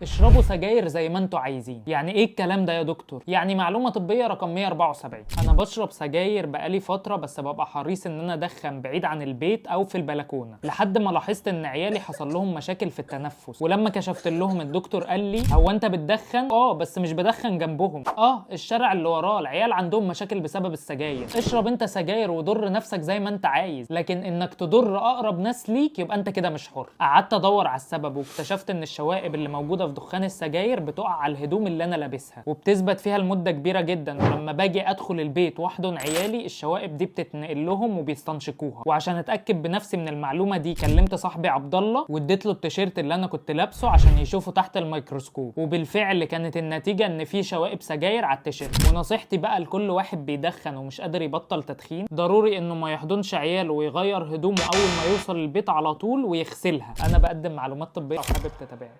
اشربوا سجاير زي ما انتوا عايزين. يعني ايه الكلام ده يا دكتور؟ يعني معلومة طبية رقم 174. انا بشرب سجاير بقالي فترة، بس ببقى حريص ان انا ادخن بعيد عن البيت او في البلكونة، لحد ما لاحظت ان عيالي حصل لهم مشاكل في التنفس. ولما كشفت لهم الدكتور قال لي هو انت بتدخن؟ اه بس مش بدخن جنبهم. الشارع اللي وراه العيال عندهم مشاكل بسبب السجاير. اشرب انت سجاير وضر نفسك زي ما انت عايز، لكن انك تضر اقرب ناس ليك يبقى انت كده مش حر. قعدت ادور على السبب واكتشفت ان الشوائب اللي موجودة في دخان السجاير بتقع على الهدوم اللي انا لابسها وبتثبت فيها لمدة كبيرة جدا، ولما باجي ادخل البيت واحضن عيالي الشوائب دي بتتنقل لهم وبيستنشقوها. وعشان اتاكد بنفسي من المعلومة دي كلمت صاحبي عبد الله واديت له التيشيرت اللي انا كنت لابسه عشان يشوفه تحت الميكروسكوب، وبالفعل كانت النتيجة ان في شوائب سجاير على التيشيرت. ونصيحتي بقى لكل واحد بيدخن ومش قادر يبطل تدخين، ضروري انه ما يحضنش عياله ويغير هدومه اول ما يوصل البيت على طول ويغسلها. انا بقدم معلومات طبية لو حابب تتابعني.